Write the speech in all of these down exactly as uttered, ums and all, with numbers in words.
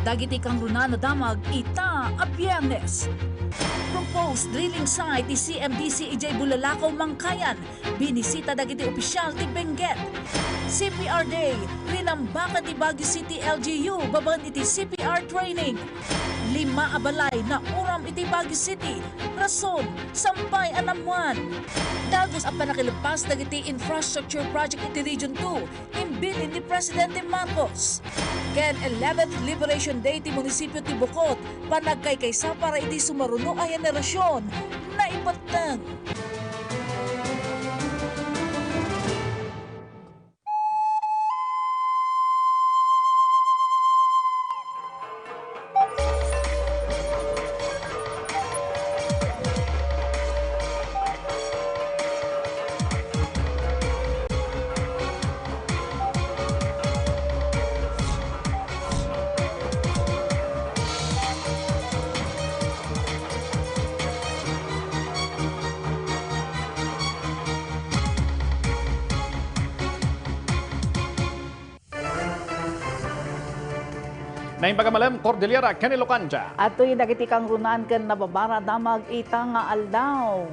Dagiti kangrunaan a damag ita a Biyernes. Proposed drilling site ti C M D C idiay Bulalakaw, Mangkayan. Binisita dagiti opisyal ti Benguet. C P R Day, rinambakan ti Baguio City L G U babaen iti C P R training. Lima a balay nauram iti Baguio City. Rason, sampay a naammuan. Dagus a pannakilpas dagiti infrastructure project iti Region two, imbilin ni Presidente Marcos. Ken eleventh Liberation Day ti munisipio ti Bocot, panagkaykaysa para iti sumaruno a henerasyon, naipatteng. Naimbag a malem, Cordillera ken Ilocandia. Adtoy dagiti kangrunaan ken nababara a damag ita nga aldaw.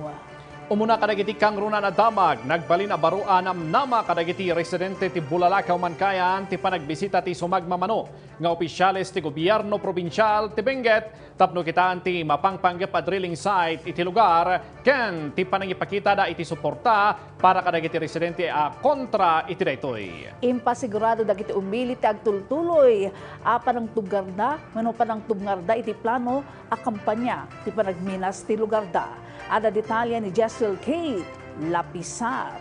Umuna kadagiti kangrunaan a damag, nagbalin a baro a namnama kadagiti residente ti Bulalakaw, Mangkayan ti panagbisita ti sumagmamano nga opisyales ti gobierno probinsial ti Benguet tapno kitaan ti mapangpanggep a drilling site iti lugar ken ti panangipakitada iti suporta para kadagiti residente a kontra iti daytoy. Impasigurado dagiti umili ti agtultuloy a panangtubgarda wenno panangtubngarda iti plano a kampanya ti panagminas ti lugarda. Adda detalye ni Jessel Kate Lapisar.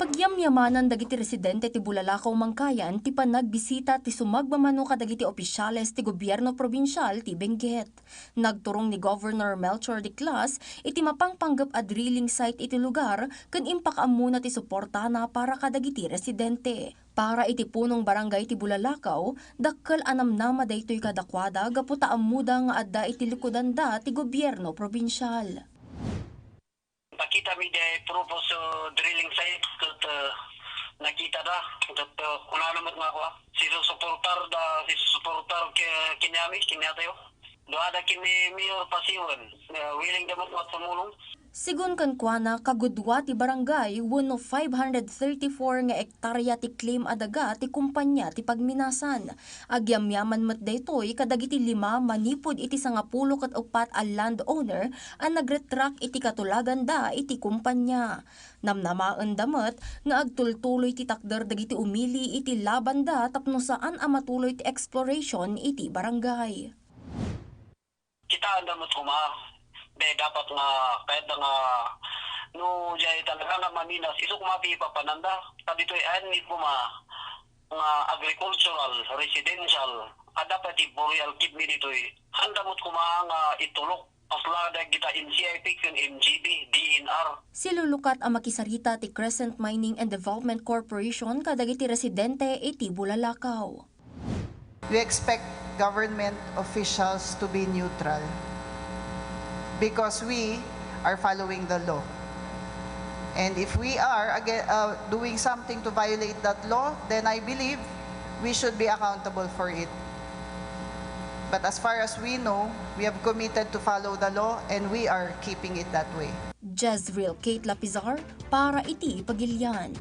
Pagyamyamanan dagiti residente ti Bulalakaw, Mangkayan ti panagbisita ti sumagmamano kadagiti opisyales ti gobierno probinsial ti Benguet. Nagturong ni Governor Melchor Diclas iti mapangpanggep a drilling site iti lugar ken impakaammona ti suportana para kadagiti residente. Para iti punong barangay ti Bulalakaw, dakkel a namnama daytoy kadakuada gapu ta ammoda nga adda iti likudanda ti gobierno probinsial. Nakitami diay proposed, uh, drilling site ket, uh, nakitada. Ket, uh, kunana met nga kua, sisusuportar da, sisusuportar ke-, kaniami, kaniatayo. Duada ken ni Mayor Pasiwen, uh, willing da met nga tumulong. Sigun kenkuana, kagudua ti barangay wenno five hundred thirty-four nga hektarya ti claim a daga ti kompania ti pagminasan. Agyamyaman met daytoy kadagiti lima manipud iti sangapulo ket uppat a landowner a nagretract iti katulaganda iti kompania. Namnamaenda met nga agtultuloy ti takder dagiti umili iti labanda tapno saan a matuloy ti exploration iti barangay. Kitaenda met koma, de, dapat nga, kayatda nga, no, diay talaga nga maminas, isu koma ti ipapananda. Ta ditoy, ayan ni koma, nga agricultural, residential, adda pay ti burial kidney ditoy. Handa met koma nga itulok, kasla dagita N C I P ken M G B, D N R. Silulukat a makisarita ti Crescent Mining and Development Corporation kadagiti residente iti Bulalakaw. We expect government officials to be neutral because we are following the law. And if we are aga-, uh, doing something to violate that law, then I believe we should be accountable for it. But as far as we know, we have committed to follow the law and we are keeping it that way. Jezreel Kate Lapizar para iti Pagilian.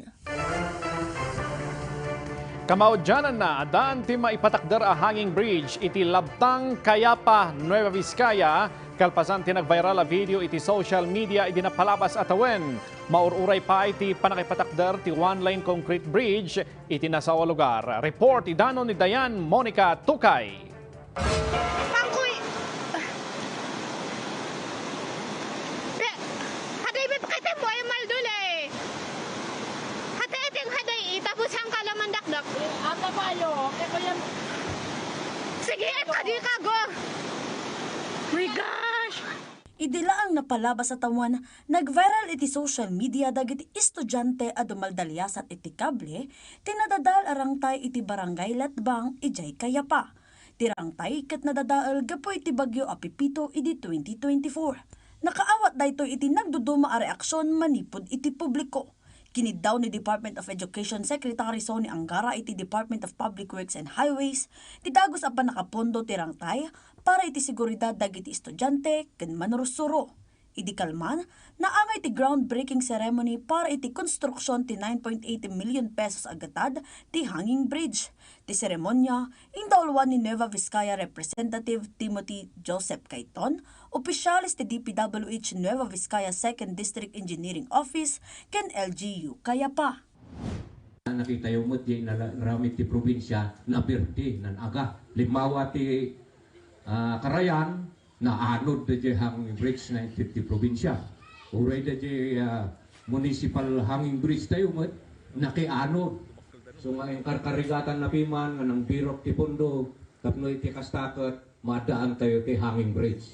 Kamaudiananna, addaan ti maipatakder a hanging bridge iti Labtang, Cayapa, Nueva Vizcaya, kalpasan ti nagviral a video iti social media idi napalabas a tawen. Maur-uray pay ti pannakipatakder ti one-lane concrete bridge iti nasao a lugar. Report idano ni Diane Monica Tukay. Pangkoy! Pe, haday met kayat mo ay maldul eh. Hatay, hatay, haday, eh, tapos ang kalaman dakdak. Eh, ata pa ayo, eh, kuya. Sige, et kadi ka, go. My gosh! Idi laeng napalabas a tawen, nagviral iti social media dagiti estudiante a dumaldaliasat iti kable ti nadadael a rangtay iti Barangay Latbang idiay Cayapa. Ti rangtay ket nadadael gapu iti bagyo a Pepito idi twenty twenty-four. Nakaawat daytoy iti nagduduma a reaksion manipud iti publiko. Kiniddaw ni Department of Education Secretary Sonny Angara iti Department of Public Works and Highways ti dagus a pannakapondo ti rangtay para iti seguridad dagiti estudiante ken manurusuro. Idi kalman, naangay ti groundbreaking ceremony para iti konstruksion ti nine point eighty million pesos a gatad ti hanging bridge. Ti seremonia, indauluan ni Nueva Vizcaya Representative Timothy Joseph Cayton, opisyales ti D P W H Nueva Vizcaya Second District Engineering Office, ken L G U Cayapa. Nakitayo met diay nala-, aramid ti probinsia, naberde, nanaga. Limmawa ti, ah, karayan, naanod daydiay hanging bridge nga inted ti probinsia. Uray daydiay, ah, municipal hanging bridge tayo met, nakianod. So nga inkarkarigatan na piman nga nangbirok ti pondo, tapno iti kasta ket maaddaantayo ti hanging bridge.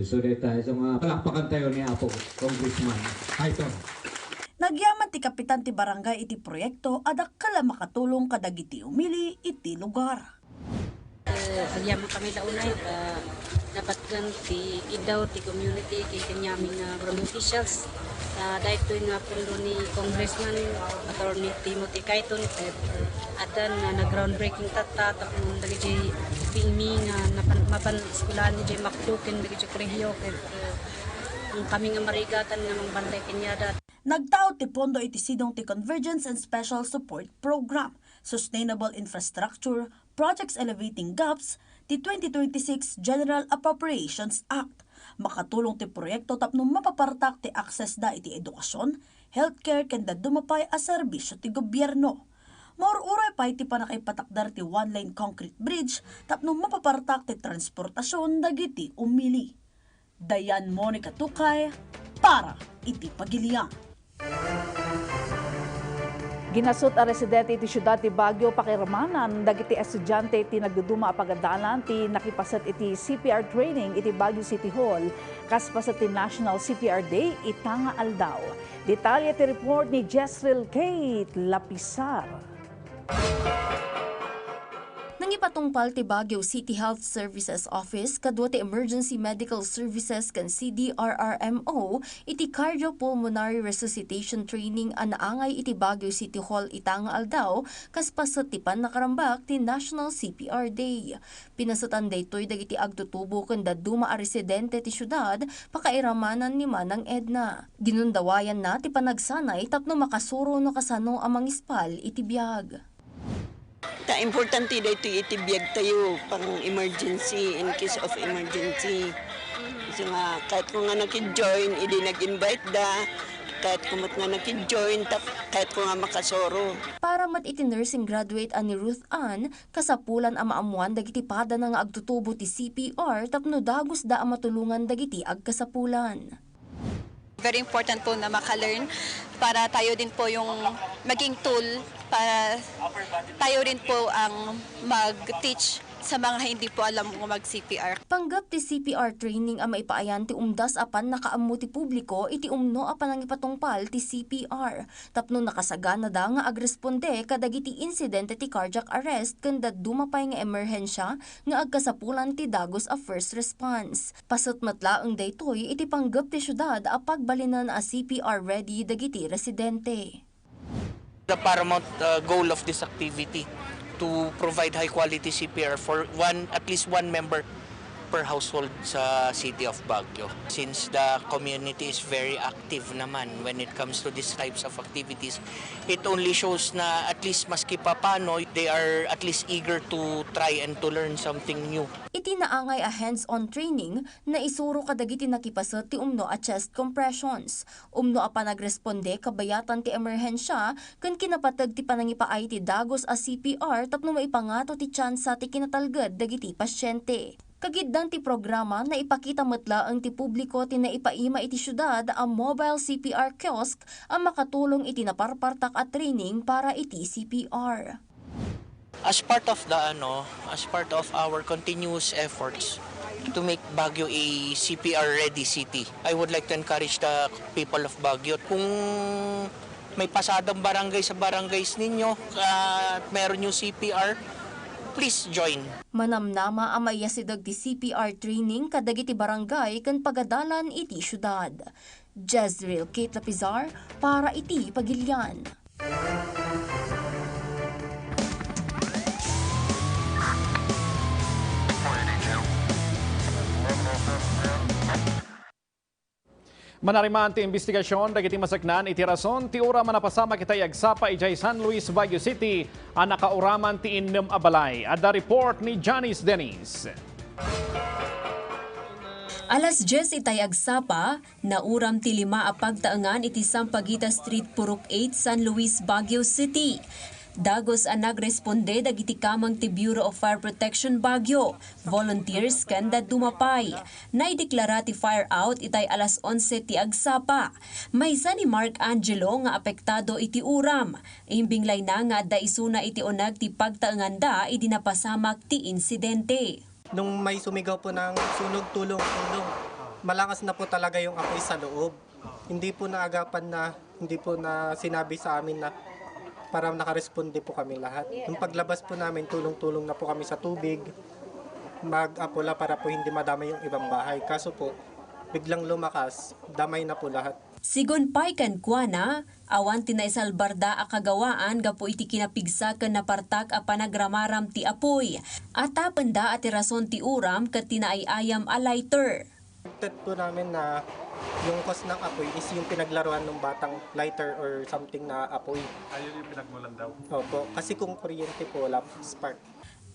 So dayta, so nga palakpakantayo ni Apo Congressman Cayton. Nagyaman ti kapitan ti barangay iti proyekto a dakkel a makatulong kadagiti umili iti lugar. Eh, agyaman kami la unay, ta napatgan ti iddaw ti community ken kaniami nga government officials. Ta daytoy nga pondo ni Congressman Attorney Timothy Cayton, ket, eh, addan nga nag-groundbreaking tatta, tapno dagiti pigmi nga napan-, mapan-eskuelaan idiay Macdo ken dagiti kolehiyo, ket, eh, kami nga marigatan nga mangbantay kaniada. Nagtaud ti pondo iti sidong ti Convergence and Special Support Program, Sustainable Infrastructure, Projects Elevating Gaps, ti twenty twenty-six General Appropriations Act. Makatulong ti proyekto tapno mapapartak ti access da iti edukasion, healthcare, ken dadduma pay a serbisyo ti gobierno. Maur-uray pay ti pannakaipatakder ti one-lane concrete bridge tapno mapapartak ti transportasion dagiti umili. Dayan Monica Tukay para iti Pagilian. Ginasut a residente iti siudad ti Baguio, pakiramanan dagiti estudiante ti nagduduma a pagadalan ti nakipaset iti C P R training iti Baguio City Hall, kas paset ti National C P R Day ita nga aldaw. Detalye ti report ni Jesril Kate Lapisar. Nangipatungpal ti Baguio City Health Services Office kadua ti Emergency Medical Services ken C D R R M O iti cardiopulmonary resuscitation training a naangay iti Baguio City Hall ita nga aldaw, kas paset ti pannakarambak ti National C P R Day. Pinasetan daytoy dagiti agtutubo ken dadduma a residente ti siudad, pakairamanan ni Manang Edna. Ginundawayanna ti panagsanay tapno makasuro no kasano a mangispal iti biag. Ta importante daytoy iti biag tayo, pang emergency, in case of emergency. Kasi nga, kahit ko nga nakid-join, idi nag-invite da, kahit ko met nga nakid-join, tap-, kahit ko nga makasuro. Para met iti nursing graduate a ni Ruth Ann, kasapulan a maammoan dagiti padana nga agtutubo ti C P R tapno dagusda a matulongan dagiti agkasapulan. Very important po na maka-learn para tayo din po yung maging tool para tayo rin po ang mag-teach sa mga hindi po alam kung mag-C P R. Panggep ti C P R training a maipaayan ti umdas a pannakaammo ti publiko iti umno a panangipatungpal ti C P R. Tapno nakasaganada nga agresponde kadagiti insidente ti cardiac arrest ken dadduma pay nga emerhensia nga agkasapulan ti dagus a first response. Paset met laeng daytoy iti panggep ti siudad a pagbalinen a C P R ready dagiti residente. The paramount, uh, goal of this activity to provide high quality C P R for one, at least one member per household sa City of Baguio. Since the community is very active naman when it comes to these types of activities, it only shows na at least maski papano, they are at least eager to try and to learn something new. Iti naangay a hands-on training, naisuro kadagiti nakipaset ti umno a chest compressions, umno a panagresponde kabayatan ti emerhensia, ken kinapateg ti panangipaay ti dagus a C P R tapno maipangato ti tsansa ti kinatalged dagiti pasyente. Kagiddan ti programa, naipakita met laeng ti publiko ti naipaima iti siudad a mobile C P R kiosk a makatulong iti naparpartak a training para iti C P R. As part of the, ano, as part of our continuous efforts to make Baguio a C P R ready city, I would like to encourage the people of Baguio, kung may pasadang barangay sa barangays ninyo, ah, at meron yung C P R, Please join. Manamnama a maiyasideg ti C P R training kadagiti barangay ken pagadalan iti siudad. Jezreel Kate Lapizar para iti Pagilian. Manariman ti imbestigasyon dagiti masaknan iti rason ti uram a napasamak itay agsapa idiay San Luis, Baguio City a nakauraman ti innem a balay. Adda report ni Janice Dennis. Alas dies itay agsapa, nauram ti lima a pagtaengan iti Sampaguita Street, Purok eight, San Luis, Baguio City. Dagus a nagresponde dagiti kameng ti Bureau of Fire Protection Baguio, volunteers ken dadduma pay. Naideklara ti fire out itay alas onse ti agsapa. Maysa ni Mark Angelo nga apektado iti uram. Imbinglayna nga adda isuna iti uneg ti pagtaenganda idi napasamak ti insidente. Nung may sumigaw po ng sunog, "Tulong, tulong." Malakas na po talaga yung apoy sa loob. Hindi po naagapan na, hindi po na sinabi sa amin na para nakaresponde po kami lahat. Nung paglabas po namin, tulong-tulong na po kami sa tubig, mag-apula para po hindi madamay yung ibang bahay. Kaso po, biglang lumakas, damay na po lahat. Sigun pay kenkuana, awan ti naisalbarda a kagawaan gapu iti kinapigsa ken napartak a panagramaram ti apoy. Atapenda a ti rason ti uram ket ti naay-ayam a lighter. Detect po namin na yung cause ng apoy is yung pinaglaruan ng batang lighter or something na apoy. Ayun yung pinagmulan daw. Opo, kasi kung kuryente po, wala pong spark.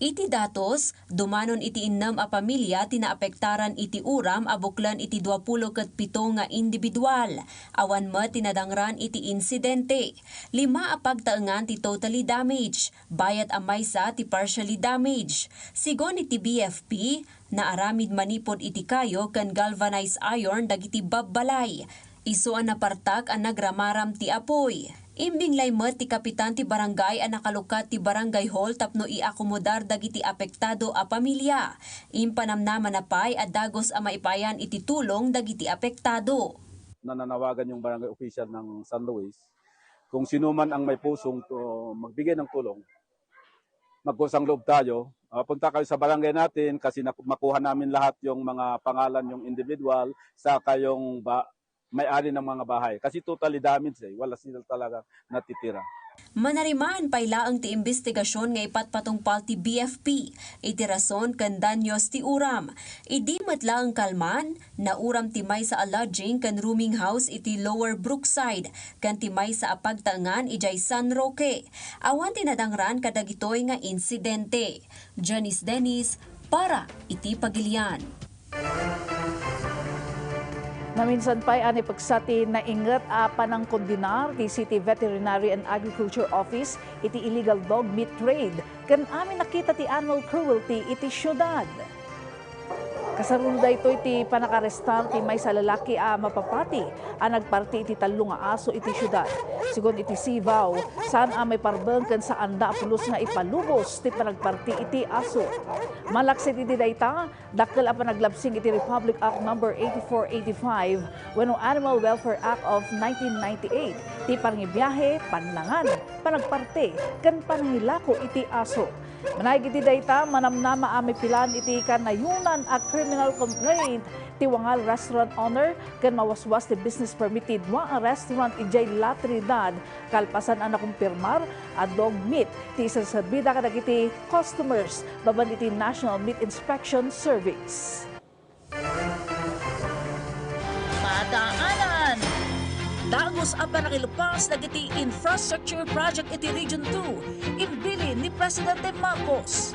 Iti datos, dumanon iti innem a pamilya ti naapektaran iti uram a buklen iti duapulo ket pito nga individual. Awan met ti nadangran iti insidente. Lima a pagtaengan ti totally damage, bayat a maysa ti partially damage. Sigun iti B F P, naaramid manipud iti kayo ken galvanized iron dagiti babbalay. Isu a napartak a nagramaram ti apuy. Imbinglay met ti kapitan ti barangay a nakalukat ti barangay hall tapno iakomodar dagiti apektado a pamilya. Impanamnamana pay a dagus a maipayan iti tulong dagiti apektado. Nananawagan yung barangay official ng San Luis, kung sino man ang may pusong to, magbigay ng tulong, magkusang loob tayo. Ah, punta kayo sa barangay natin kasi nak- makuha namin lahat yung mga pangalan, yung individual, sa kayong ba- may-ari ng mga bahay. Kasi totally damaged eh. Wala sila talaga natitira. Manarimaan pay laeng ti imbestigasyon nga ipatpatungpal ti B F P iti rason ken danyos ti uram. Idi met laeng kalman, nauram ti maysa a lodging ken rooming house iti Lower Brookside ken ti maysa a pagtaengan idiay San Roque. Awan ti nadangran kadagitoy nga insidente. Janice Dennis para iti Pagilian. Naminsan pay a naipeksa ti nainget a panangkondenar ti City Veterinary and Agriculture Office iti illegal dog meat trade ken amin a kita ti animal cruelty iti siudad. Kasarano daytoy ti panakarestar ti maysa a lalaki a mapapati a nagparti iti tallo nga aso iti siudad. Sigun iti sibaw, saan a maiparbeng ken saanda a pulos nga ipalubos ti panagparti iti aso. Malaksid iti dayta, dakkel a panaglabsing iti Republic Act Number eighty-four eighty-five wenno Animal Welfare Act of nineteen ninety-eight ti panangibiahe, pannangan, panagparti, ken panangilako iti aso. Manayeg iti dayta, manamnama a mapilan iti kanayonan a criminal complaint ti Wangal restaurant owner ken mawaswas ti business permit ti dua a restaurant idiay La Trinidad kalpasan a nakumpirmar a dog meat ti iserserbida kadagiti customers babaen iti National Meat Inspection Service. Padaanan! Dagus a pannakilpas dagiti infrastructure project iti Region two, imbilin ni Presidente Marcos.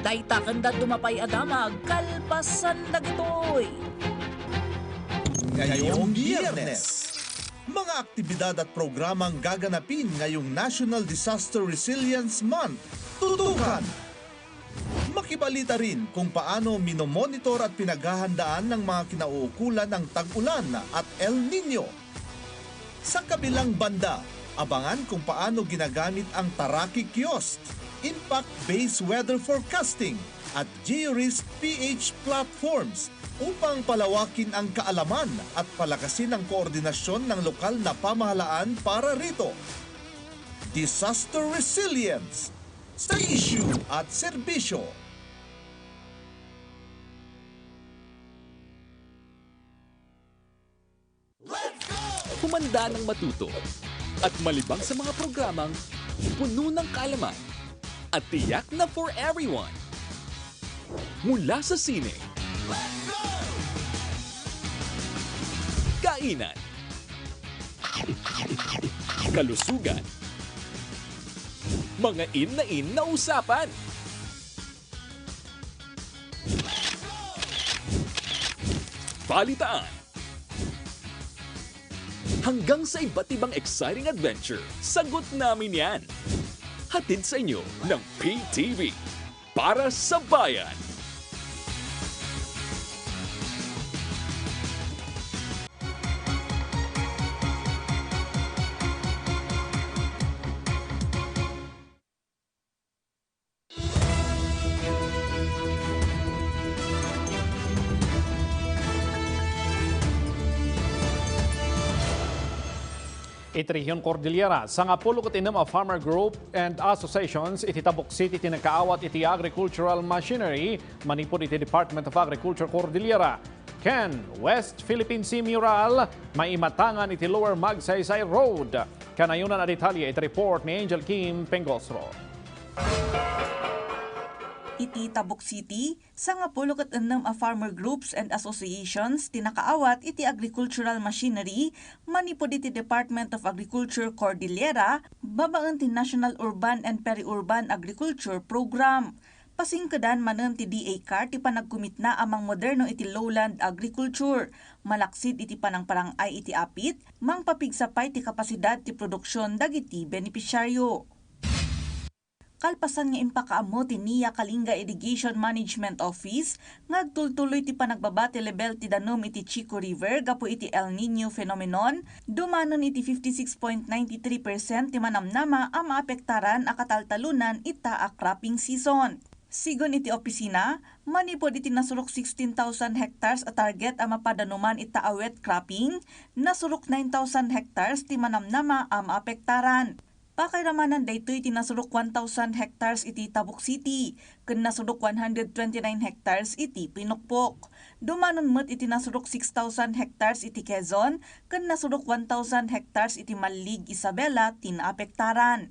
Dayta ken dadduma pay a damag kalpasan dagitoy. Ngayong Biyernes, mga aktibidad at programang gaganapin ngayong National Disaster Resilience Month. Tutukan! Makibalita rin kung paano minomonitor at pinaghahandaan ng mga kinauukulan ang tag-ulan at El Niño. Sa kabilang banda, abangan kung paano ginagamit ang Taraki Kiosk, Impact-Based Weather Forecasting at Georisk P H platforms upang palawakin ang kaalaman at palakasin ang koordinasyon ng lokal na pamahalaan para rito. Disaster Resilience. Sa isyu at serbisyo. Humanda ng matuto at malibang sa mga programang puno ng kaalaman at tiyak na for everyone. Mula sa sine, kainan, kalusugan, mga in na in na usapan, balitaan, hanggang sa iba't ibang exciting adventure, sagot namin yan. Hatid sa inyo ng P T V para sa Bayan. Iti Region Cordillera, sangapulo ket innem a farmer group and associations iti Tabuk City ti nakaawat iti agricultural machinery manipud iti Department of Agriculture Cordillera ken West Philippine Sea Mural maimatangan iti Lower Magsaysay Road. Kanayonan a detalye iti report ni Angel Kim Pengosro. Iti Tabuk City, sangapulo ket ennem a farmer groups and associations ti nakaawat iti agricultural machinery manipud iti Department of Agriculture Cordillera babaen ti National Urban and Peri-Urban Agriculture Program. Pasingkedan manen ti D A car ti panagkumitna a mangmoderno iti lowland agriculture, malaksid iti panangparang-ay iti apit, mangpapigsa pay ti kapasidad ti produksion dagiti benepisyaryo. Kalpasan nga impakaammo ti Nia Kalinga Irrigation Management Office nga agtultuloy ti panagbaba ti lebel ti danum iti Chico River gapu iti El Niño phenomenon, dumanon iti fifty-six point nine three percent ti manamnama a maapektaran a kataltalonan ita a cropping season. Sigun iti opisina, manipud iti nasurok sixteen thousand hectares a target a mapadanuman ita a wet cropping, nasurok nine thousand hectares ti manamnama a maapektaran. Pakairamanan daytoy ti nasurok one thousand hectares iti Tabuk City, ken nasurok one hundred twenty-nine hectares iti Pinukpok. Dumanon met iti nasurok six thousand hectares iti Quezon, ken nasurok one thousand hectares iti Mallig, Isabela ti naapektaran.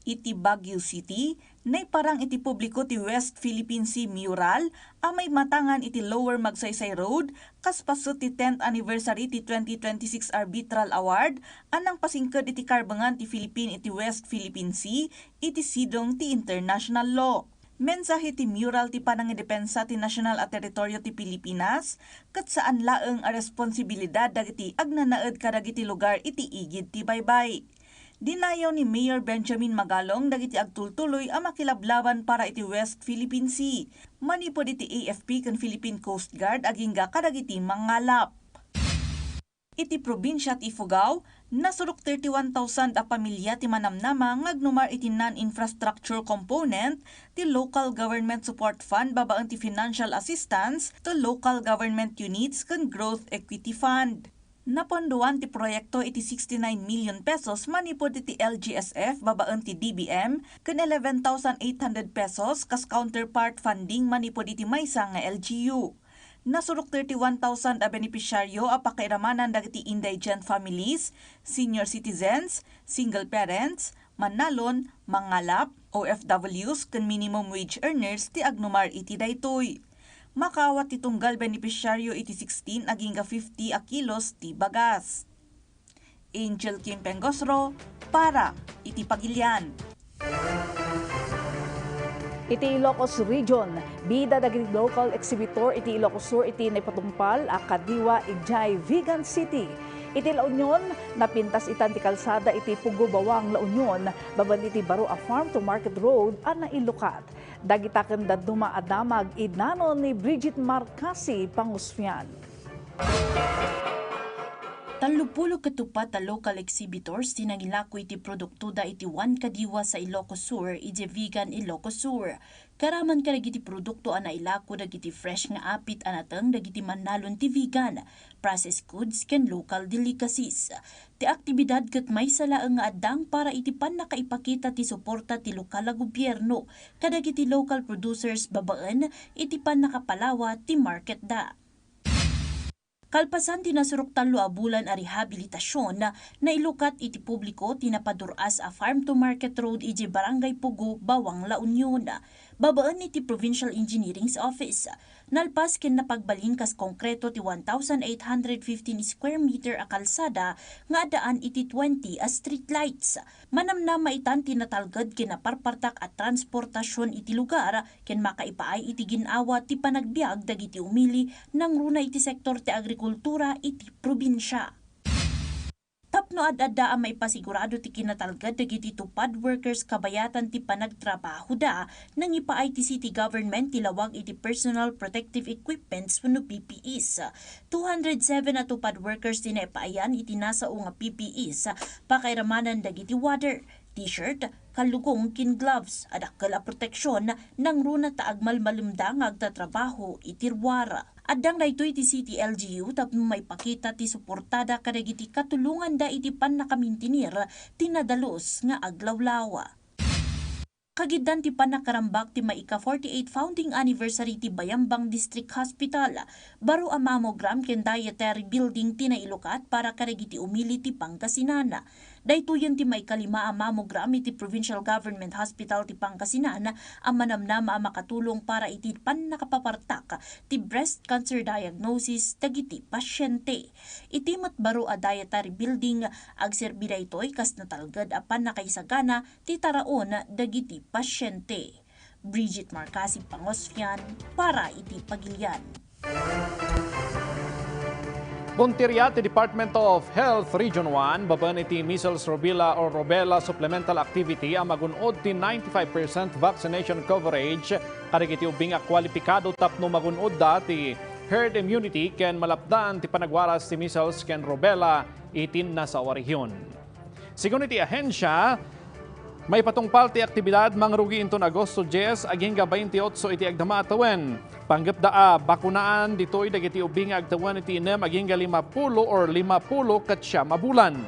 Iti Baguio City, naiparang iti publiko ti West Philippine Sea Mural a maimatangan iti Lower Magsaysay Road kas paset ti tenth anniversary ti twenty twenty-six Arbitral Award a nangpasingked iti karbengan ti Philippine iti West Philippine Sea iti sidong ti international law. Mensahe ti mural ti panangidepensa ti nasional a teritorio ti Pilipinas ket saan laeng a responsibilidad dagiti agnanaed kadagiti lugar iti igid ti baybay. Dinayaw ni Mayor Benjamin Magalong dagiti agtultuloy a makilablaban para iti West Philippine Sea manipud iti A F P ken Philippine Coast Guard agingga kadagiti mangalap. Iti probinsia ti Ifugao, nasurok thirty-one thousand a pamilia ti manamnama nga agnumar iti non-infrastructure component ti Local Government Support Fund babaen ti Financial Assistance to Local Government Units ken Growth Equity Fund. Napondoan ti proyekto iti sixty-nine million pesos manipud iti L G S F babaen ti D B M ken eleven thousand eight hundred pesos kas counterpart funding manipud iti maysa nga L G U. Nasurok thirty-one thousand a benepisyaryo a pakairamanan dagiti indigent families, senior citizens, single parents, mannalon, mangalap, O F Ws, ken minimum wage earners ti agnumar iti daytoy. Makaawat ti tunggal benepisyaryo iti sixteen agingga fifty a kilos ti bagas. Angel Kim Pengosro para iti Pagilian. Iti Ilocos Region, bida dagiti local exhibitor iti Ilocos Sur iti naipatungpal a kadiwa idiay Vigan City. Iti La Union, napintas itan ti kalsada iti Pugo Bawang, La Union, babaen iti baro a Farm to Market Road a nailukat. Dagita ken dadduma a damag inanon ni Bridget Marcasi Pangusfian. Tallopulo ket uppat a local exhibitors ti nangilako iti produktoda iti One Kadiwa sa Ilocos Sur idiay Vigan, Ilocos Sur. Karaman kadagiti produkto a nailako dagiti fresh nga apit a nateng dagiti mannalon ti Vigan, processed goods ken local delicacies. Ti aktibidad ket maysa laeng nga addang para iti pannakaipakita ti suporta ti lokal a gobierno kadagiti local producers babaen iti pannakapalawa ti marketda. Kalpasan ti nasurok tallo a bulan a rehabilitasyon, nailukat iti publiko ti napadur-as a farm to market road idiay Barangay Pugo, Bawang, La Union, babaen iti Provincial Engineering's Office. Nalpas ken napagbalin kas konkreto ti one thousand eight hundred fifteen square meter a kalsada nga addaan iti twenty a streetlights. Manamnama itan ti natalged ken naparpartak a transportasion iti lugar ken makaipaay iti gin-awa ti panagbiag dagiti umili nangruna iti sektor ti agrikultura iti probinsia. Tapno ad-adda a maipasigurado ti kinatalged dagiti TUPAD workers kabayatan ti panagtrabahoda, nangipaay ti city government ti lawag iti personal protective equipments wenno P P Es. Two hundred seven a TUPAD workers ti naipaayan iti nasao nga P P Es, pakairamanan dagiti wader, t-shirt, kallugong ken gloves a dakkel a proteksion nangruna ta agmalmalemda nga agtatrabaho iti ruar. Addang daytoy ti City L G U tapno maipakita ti suportada kadagiti katulonganda iti pannakamintinir ti nadalus nga aglawlaw. Kagiddan ti pannakarambak ti maika forty-eight founding anniversary ti Bayambang District Hospital, baro a mammogram ken dietary building ti nailukat para kadagiti umili ti Pangasinan. Daytoyen ti maikalima a mammogram iti Provincial Government Hospital ti Pangasinan a manamnama a makatulong para iti pannakapapartak ti breast cancer diagnosis dagiti pasyente. Iti met baro a dietary building, agserbi daytoy kas natalged a pannakaisagana ti taraon dagiti pasyente. Bridget Marcasi Pangosfian para iti Pagilian. Punteria ti Department of Health Region one babaen iti measles, rubella or rubella supplemental activity a magun-od ti ninety-five percent vaccination coverage kadagiti ubbing a kwalipikado tapno magun-odda ti herd immunity ken malapdan ti panagwaras ti measles ken rubella iti nasao a rehion. Segun iti ahensia, maipatungpal ti aktibidad mangrugi inton Agosto dies agingga baintiotso iti agdama a tawen. Panggepda a bakunaan ditoy dagiti ubbing nga agtawen iti innem agingga limapulo or limapulo ket siam a bulan.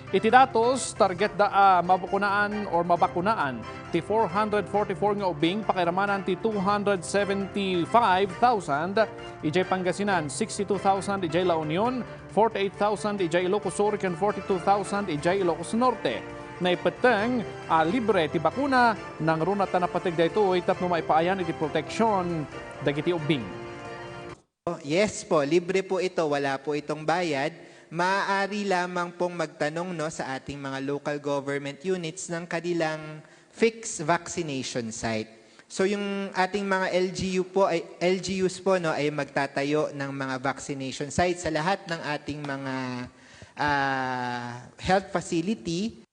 Iti datos, targetda a mabakunaan or mabakunaan ti four hundred forty-four nga ubbing, pakairamanan ti two hundred seventy-five thousand idiay Pangasinan, sixty-two thousand idiay La Union, forty-eight thousand idiay Ilocos Sur ken forty-two thousand idiay Ilocos Norte. Naipetteng a libre ti bakuna, nangruna ta napateg daytoy tapno maipaayan iti proteksion dagiti ubbing. Yes po, libre po ito, wala po itong bayad. Maaari lamang pong magtanong, no, sa ating mga local government units ng kanilang fixed vaccination site. So yung ating mga L G U po ay, L G Us po, no, ay magtatayo ng mga vaccination site sa lahat ng ating mga, ah, health facility.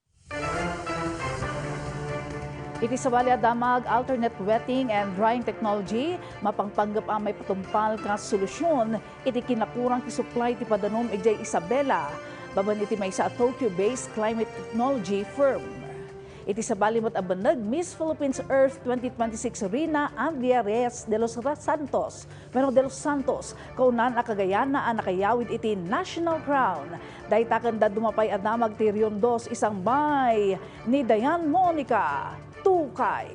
Iti sabali a damag, alternate wetting and drying technology, mapangpanggep a maipatungpal nga solusyon iti kinakurang ti supply ti padanum idiay Isabela, babaen iti maysa a Tokyo-based climate technology firm. Iti sabali met a bannag, Miss Philippines Earth twenty twenty-six Rina Andrea Reyes de los Santos, wenno de los Santos, kaunaan a Kagayana a nakayawid iti national crown. Dayta ken dadduma pay a damag ti Region Dos, isangbay ni Dayan Monica Tukay.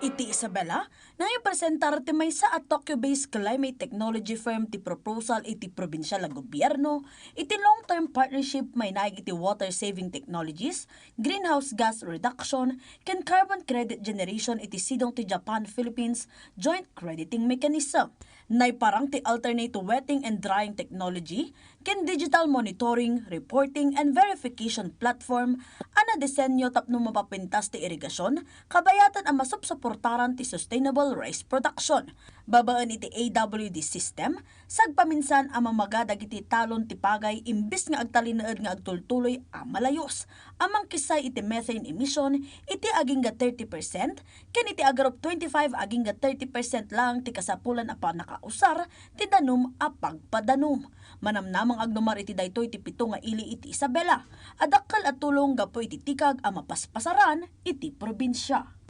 Iti Isabela, naipresentar ti maysa a Tokyo-based climate technology firm ti proposal iti probinsial a gobierno iti long-term partnership mainaig iti water-saving technologies, greenhouse gas reduction, ken carbon credit generation iti sidong ti Japan-Philippines Joint Crediting Mechanism. Naiparang ti alternate wetting and drying technology ken digital monitoring, reporting, and verification platform a nadisenyo tapno mapapintas ti irigasyon, kabayatan a masupsuportaran ti sustainable rice production. Babaen iti A W D system, sagpaminsan a mamaga dagiti talon ti pagay imbes nga agtalinaed nga agtultuloy a malayus. A mangkissay iti methane emission iti agingga thirty percent, ken iti agarup twenty-five agingga thirty percent lang ti kasapulan a pannakausar ti danum a pagpadanom. Manamnamang agdumar iti daytoy ti pito nga ili iti Isabela a dakkel a tulong gapu iti tikag a mapaspasaran iti probinsia.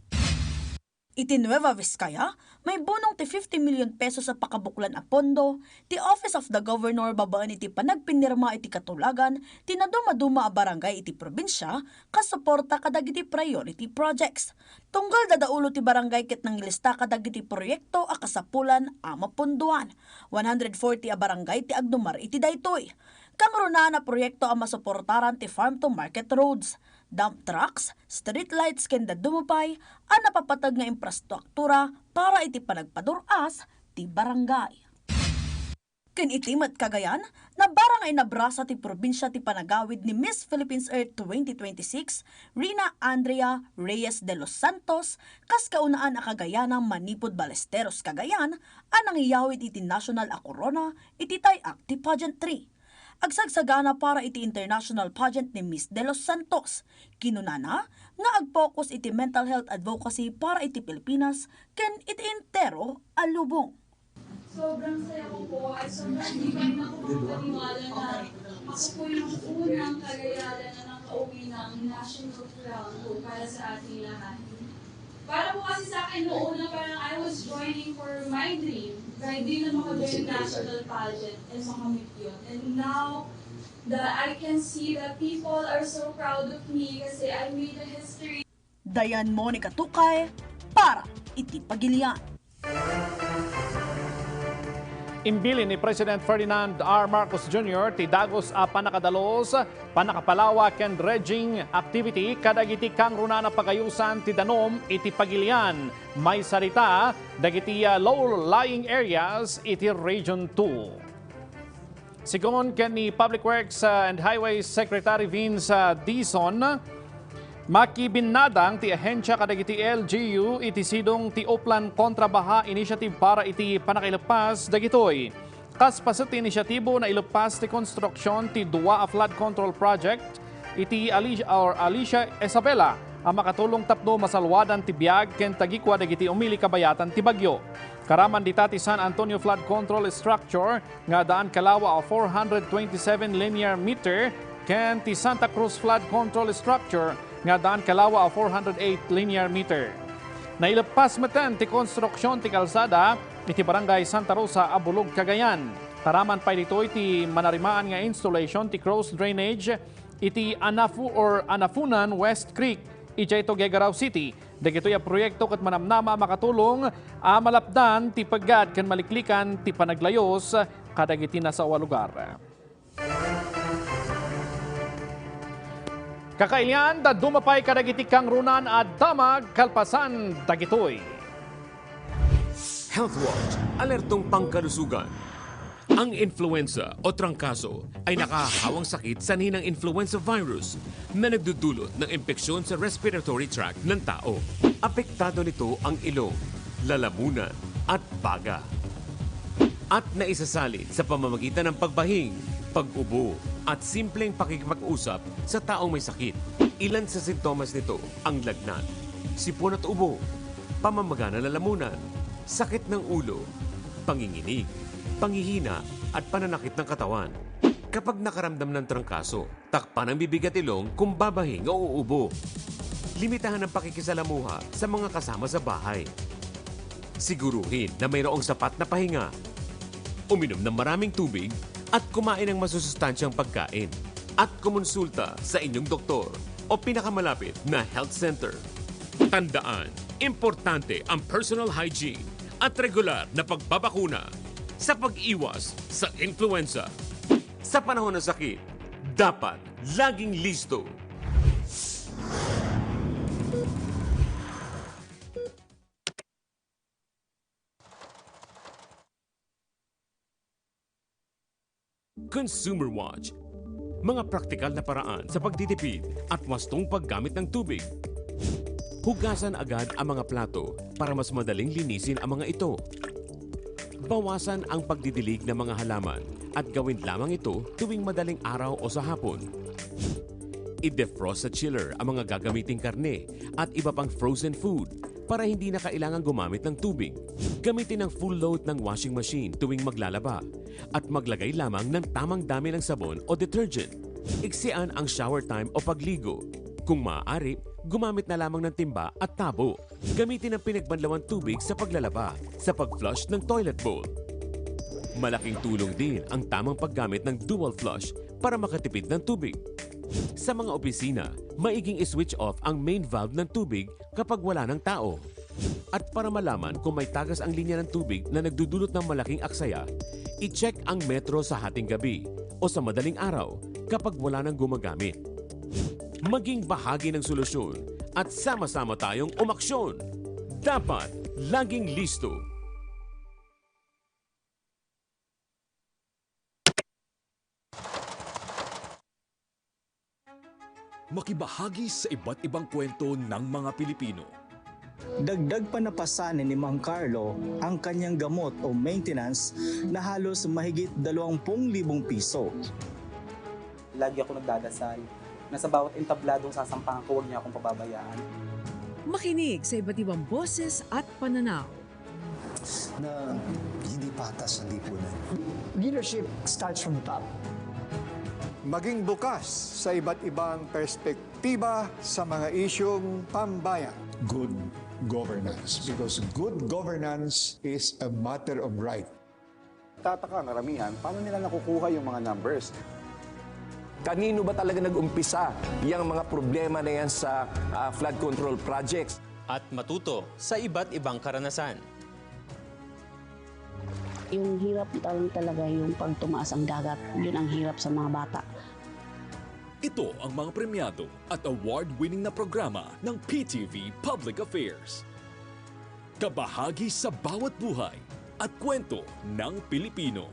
Iti Nueva Vizcaya, maibunong ti fifty million pesos a pakabuklan a pondo ti Office of the Governor babaen iti panagpinirma iti katulagan ti nadumaduma a barangay iti probinsia kas suporta kadagiti priority projects. Tunggal dadaulo ti barangay ket nangilista kadagiti proyekto a kasapulan a mapundoan. One hundred forty a barangay ti agdumar iti daytoy. Kangrunaan a proyekto a masuportaran ti farm to market roads, dump trucks, street lights ken dadduma pay a napapateg nga infrastruktura para iti panagpadur-as ti barangay. Ken iti met Cagayan, nabarang a inabrasa ti probinsia ti panagawid ni Miss Philippines Earth twenty twenty-six, Rina Andrea Reyes de los Santos, kas kaunaan a Kagayana manipud Ballesteros, Cagayan, a nangiyawid iti national a korona iti tay-ak ti pageantry. Agsagsagana para iti international pageant ni Miss De Los Santos. Kinunana nga agpokus iti mental health advocacy para iti Pilipinas ken iti entero a lubong. Sobrang saya ko po at sobrang di pa rin ako makapaniwala na ako po yung unang Kagayalan na nakauwi ng national crown po para sa ating lahat. Para po kasi sa akin noon na parang I was joining for my dream. My dream na makajoin national pageant and makamit yun. And now that I can see that people are so proud of me kasi I made a history. Dayan Monica Tukay para iti Pagilian. Imbilin ni President Ferdinand R. Marcos Junior ti dagus a pannakadalos, pannakapalawa ken dredging activity kadagiti kangrunaan a pagayusan ti danum iti Pagilian. Maysarita dagiti, ah, low-lying areas iti Region two. Sigun ken ni Public Works, ah, and Highways Secretary Vince, ah, Dizon, makibinnadang ti ahensia kadagiti L G U iti sidong ti Oplan Kontra Baha Initiative para iti pannakaileppas dagitoy. Kas paset ti inisyatibo, naileppas ti konstruksyon ti dua a flood control project iti Alicia, or Alicia Isabela a makatulong tapno masalwadan ti biag ken tagikua dagiti umili kabayatan ti bagyo. Karaman dita ti San Antonio Flood Control Structure nga addaan kalawa a four hundred twenty-seven linear meter ken ti Santa Cruz Flood Control Structure nga addaan kalawa a four hundred eight linear meter. Naileppas metten ti konstruksyon ti kalsada iti Barangay Santa Rosa, Abulog, Cagayan. Karaman pay ditoy ti manarimaan nga installation ti cross drainage iti Anafu-, or Anafunan West Creek, idiay Tuguegarao City. Dagitoy a proyekto ket manamnama a makatulong a malapdan ti peggad ken maliklikan ti panaglayus kadagiti nasao a lugar. Kakailian, dadduma pay kadagiti kangrunaan a damag kalpasan dagitoy. Health Watch, alertong pangkalusugan. Ang influenza o trangkaso ay nakahahawang sakit sanhi ng influenza virus na nagdudulot ng impeksyon sa respiratory tract ng tao. Apektado nito ang ilong, lalamunan, at baga. At naisasalin sa pamamagitan ng pagbahing, pag-ubo, at simpleng pakikipag-usap sa taong may sakit. Ilan sa sintomas nito ang lagnat, sipon at ubo, pamamaga ng lalamunan, sakit ng ulo, panginginig, panghihina, at pananakit ng katawan. Kapag nakaramdam ng trangkaso, takpan ang bibig at ilong kung babahing o uubo. Limitahan ang pakikisalamuha sa mga kasama sa bahay. Siguruhin na mayroong sapat na pahinga. Uminom ng maraming tubig at kumain ng masusustansyang pagkain. At kumonsulta sa inyong doktor o pinakamalapit na health center. Tandaan, importante ang personal hygiene at regular na pagbabakuna sa pag-iwas sa influenza. Sa panahon ng sakit, dapat laging listo. Consumer Watch. Mga praktikal na paraan sa pagtitipid at wastong paggamit ng tubig. Hugasan agad ang mga plato para mas madaling linisin ang mga ito. Bawasan ang pagdidilig ng mga halaman at gawin lamang ito tuwing madaling araw o sa hapon. I-defrost sa chiller ang mga gagamiting karne at iba pang frozen food para hindi na kailangang gumamit ng tubig. Gamitin ang full load ng washing machine tuwing maglalaba at maglagay lamang ng tamang dami ng sabon o detergent. Iksian ang shower time o pagligo. Kung maaari, gumamit na lamang ng timba at tabo. Gamitin ang pinagbanlawan tubig sa paglalaba, sa pag-flush ng toilet bowl. Malaking tulong din ang tamang paggamit ng dual flush para makatipid ng tubig. Sa mga opisina, maiging i-switch off ang main valve ng tubig kapag wala ng tao. At para malaman kung may tagas ang linya ng tubig na nagdudulot ng malaking aksaya, i-check ang metro sa hating gabi o sa madaling araw kapag wala nang gumagamit. Maging bahagi ng solusyon at sama-sama tayong umaksyon. Dapat laging listo. Makibahagi sa iba't ibang kwento ng mga Pilipino. Dagdag pa na pasanin ni Mang Carlo ang kanyang gamot o maintenance na halos mahigit dalawampu libong piso. Lagi ako nagdadasal na sa bawat entabladong sasampahan ko, huwag niya akong pababayaan. Makinig sa iba't ibang boses at pananaw. Na hindi patas ang lipunan. Leadership starts from the top. Maging bukas sa iba't ibang perspektiba sa mga isyung pambayan. Good governance, because good governance is a matter of right. Tataka ang karamihan, paano nila nakukuha yung mga numbers? Kanino ba talaga nag-umpisa yang mga problema na yan sa ah, flood control projects? At matuto sa iba't ibang karanasan. Yung hirap lang talaga yung pag tumaas ang dagat, yun ang hirap sa mga bata. Ito ang mga premyado at award-winning na programa ng P T V Public Affairs. Kabahagi sa bawat buhay at kwento ng Pilipino.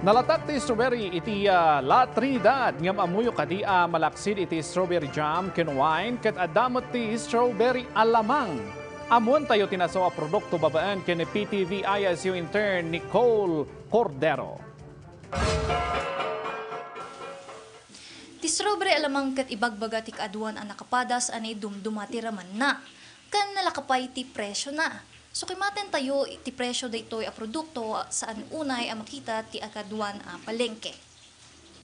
Nalatak ti strawberry iti ah, La Trinidad ngem ammoyo kadi a malaksid iti strawberry jam ken wine ket adda met ti strawberry alamang. Ammoentayo ti nasaw a produkto babaen ken ni P T V I S U intern Nicole Cordero. Ti strawberry alamang ket ibagbaga ti kaaduan a nakapadas a naidumduma ti ramenna, ken nalaka pay ti presiona. Sukimaten tayo ti presio daytoy a produkto saan unay a makita ti kaaduan a palengke.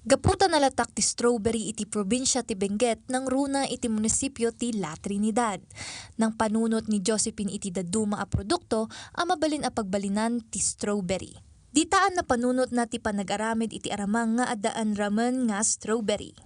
Gapu ta nalatak ti strawberry iti probinsia ti Benguet, nangruna iti munisipio ti La Trinidad. Nangpanunot ni Josephine iti dadduma a produkto a mabalin a pagbalinan ti strawberry. Ditaan napanunotna ti panag-aramid iti aramang nga addaan ramen nga strawberry.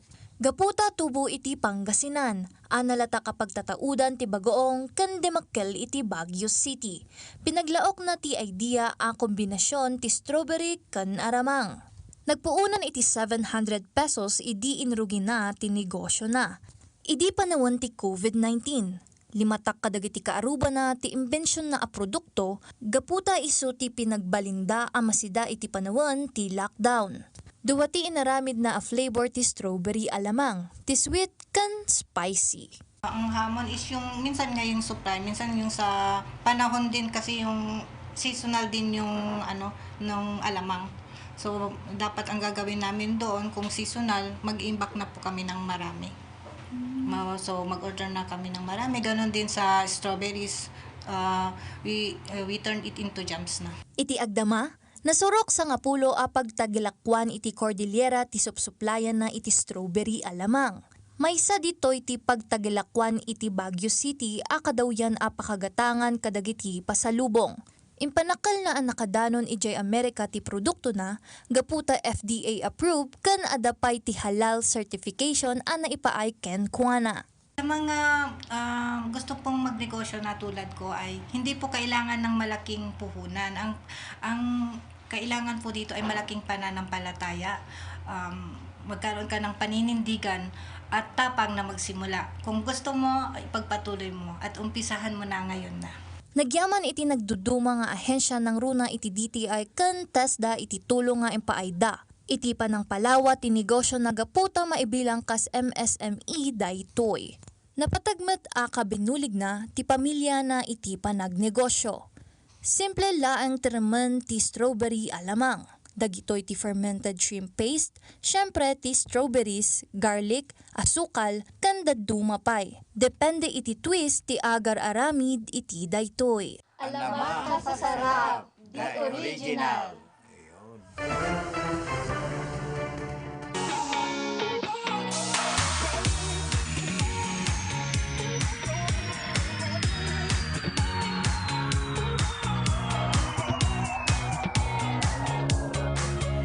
Gapu ta tubo iti Pangasinan, a nalatak a pagtataudan ti bagoong ken dimmakkel iti Baguio City. Pinaglaokna ti idea a kombinasion ti strawberry ken aramang. Nagpuonan iti seven hundred pesos idi inrugina ti negosiona. Idi panawen ti COVID nineteen, limatak kadagiti kaarrubana ti imbensionna a produkto gapu ta isu ti pinagbalinda a masida iti panawen ti lockdown. Dua ti inaramidna a flavor ti strawberry alamang, ti sweet ken spicy. Ang hamon is yung minsan nga yung supply, minsan yung sa panahon din kasi yung seasonal din yung ano nung alamang. So dapat ang gagawin namin doon kung seasonal, mag-imbak na po kami ng marami. Ma- So mag-order na kami ng marami. Ganon din sa strawberries, uh, we, uh, we turn it into jams na. Iti agdama, nasurok sangapulo a pagtagilakuan iti Cordillera ti supsuplayanna iti strawberry a lamang. Maysa ditoy ti pagtagilakuan iti Baguio City a kadawyan a pakagatangan kadagiti pasalubong. Impanakkelna a nakadanon idiay Amerika ti produktona gapu ta F D A approved ken adda pay ti halal certification a naipaay kenkuana. Sa mga, ah, gusto pong magnegosyo na tulad ko ay hindi po kailangan ng malaking puhunan. Ang, ang kailangan po dito ay malaking pananampalataya. Um, Magkaroon ka ng paninindigan at tapang na magsimula. Kung gusto mo, ipagpatuloy mo at umpisahan mo na ngayon na. Nagyaman iti nagduduma nga ahensya nangruna iti D T I ken TESDA iti tulong nga impaayda iti panangpalawa ti negosio na gapu ta maibilang kas M S M E daytoy. Napateg met a kabinuligna ti pamiliana iti panagnegosio. Simple laeng ti remen ti strawberry a lamang. Dagitoy ti fermented shrimp paste, siempre ti strawberries, garlic, asukal, ken dadduma pay. Depende iti twist ti agar-aramid iti daytoy. Alaman a masasarap, the original.